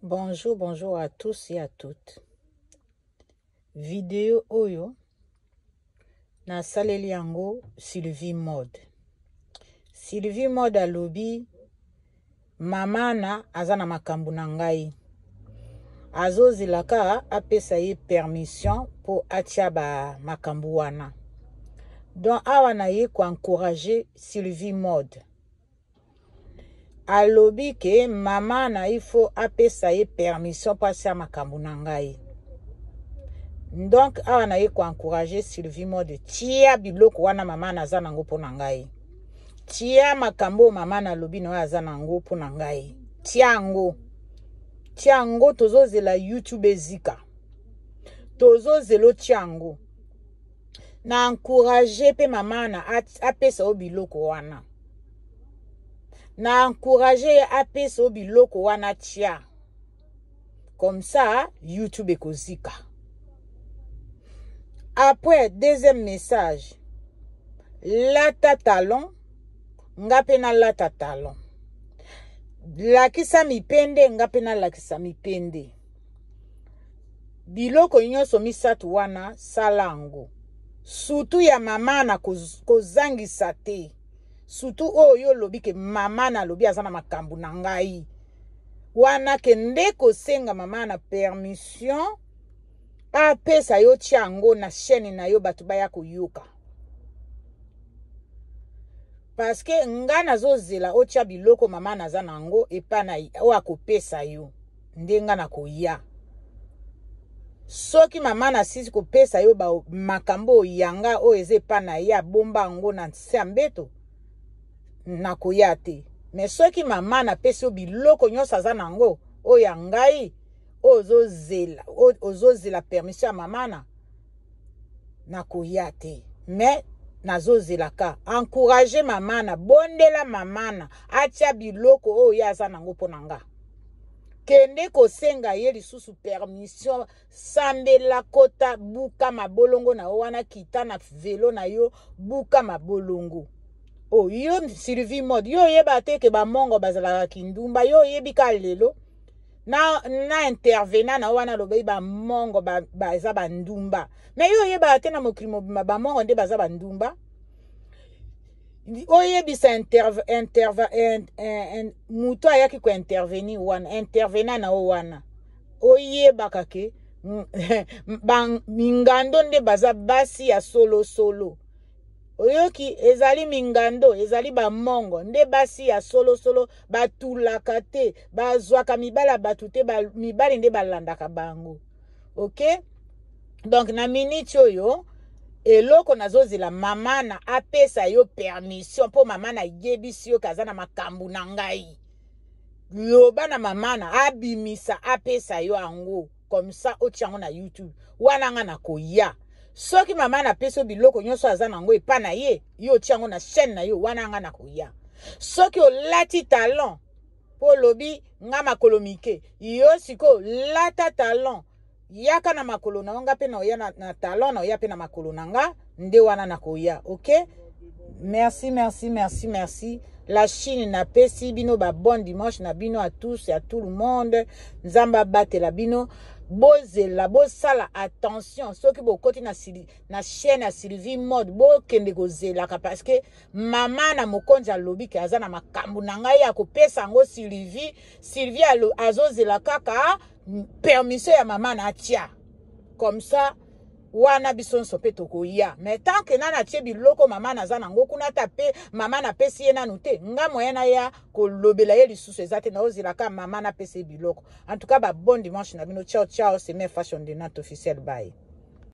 Bonjour, bonjour à tous et à toutes. Video oyo nasaleli yango Sylvie Mode. Sylvie Mode alobi mama na aza na makambo na ngai. Azozela ka apesa ye permission mpo atia ba makambo wana. Donc awa na ye ko encourager Sylvie Mode. Alobi ke mama na il faut apesa ye permission mpo asia makambo na ngai. Donc awa na ye koencourage Sylvie Mode, tia biloko wana mama na aza nango mpo na ngai, tia makambo oyo mama na alobi na oyo aza nango mpo na ngai, tia yango, tia yango. Tozozela YouTube ezika, tozozela otia yango. Na encourage mpe mama na apesa yo biloko wana, na encourage ye apesa yo biloko wana, tia comme ça YouTube ekozika. Après, deuxième message, lata talon, nga mpe nalata talon, lakisa mipende, nga mpe nalakisa mipende. Biloko nyonso misato wana sala yango, sutu ya mama na kozangisa te, sutu oyo yo olobi ke mama na alobi aza na makambo na ngai wana, kende kosenga mama na permission apesa yo, tia yango na chaîne na yo, bato baya koyoka. Parce que nga nazozela otia biloko mama naza nango epa na oyo akopesa yo, nde nga nakoya. Soki mama nasisi kopesa yo makambo oyo yanga oyo eza epa na ye, abomba yango na nse ya mbeto, nakoya te. Me soki mama napesi yo biloko nyonso aza nango oyo ya ngai, oyo ozozela, ozozela permission ya mama na, nakoya te. Me nazozela ka encourage mama na, bondela mama na atia biloko oyo ye aza nango mpo na nga. Kende kosenga ye lisusu permission, sambela, kota, buka mabolongo na yo wana, kita na velo na yo, buka mabolongo. Oh, yo Sylvie Mode, yo oyeba te ke bamongo bazalaka kindumba, yo oyebi ka lelo na intervenant na wana alobi bamongo baza ba bandumba, me yo oyebaka te na mokili mobimba bamongo nde baza bandumba. Oyebisa moto ayaki kointervenir wana, intervenant na yo wana, oyebaka ke mingando nde baza basi ya solosolo. Oyoki, ezali mingando, ezali bamongo nde basi ya solosolo, batulaka te, bazwaka mibali ya bato te, mibali nde balandaka bango. Ok, donc na minute oyo eloko nazozela mama na apesa yo permission, mpo mama na yebisi yo kaza na makambo na ngai, loba na mama na abimisa apesa yo yango, comme ça otia yango na YouTube wana, nga nakoya. Soki mama napesi yo biloko nyonso aza nango epa na ye, yo otia yango na chaîne na yo wana, nga nakoya. Soki olati talon, mpo olobi nga makolo mike, yo sikoyo lata talon, yaka na makolo na yo, nga mpe na oya na talon na oya mpe na makolo na nga nde wana nakoya. Ok, merci, merci, merci, merci. La Chine napesi bino ba bon dimanche na bino à tous et à tout le monde. Nzambe abatela bino. Bozela, bosala attention soki bokoti na chaîne ya Sylvie Mode, bokende kozelaka parce que mama na mokonzi alobi ke aza na makambo na ngai ya kopesa yango Sylvie. Sylvie azozela kaka permission ya mama na atia, comme ça wana biso nyonso mpe tokoya. Mais tant que nana atie biloko mama naza nango kuna, ata mpe mama napesi ye nanu te, nga moyen naya kolobela ye lisusu eza te, naozelaka mama napesi ye biloko. En tout cas, ba bon dimanche na bino. Ciao ciao, c'est mes fashion de Nat officiel, bye.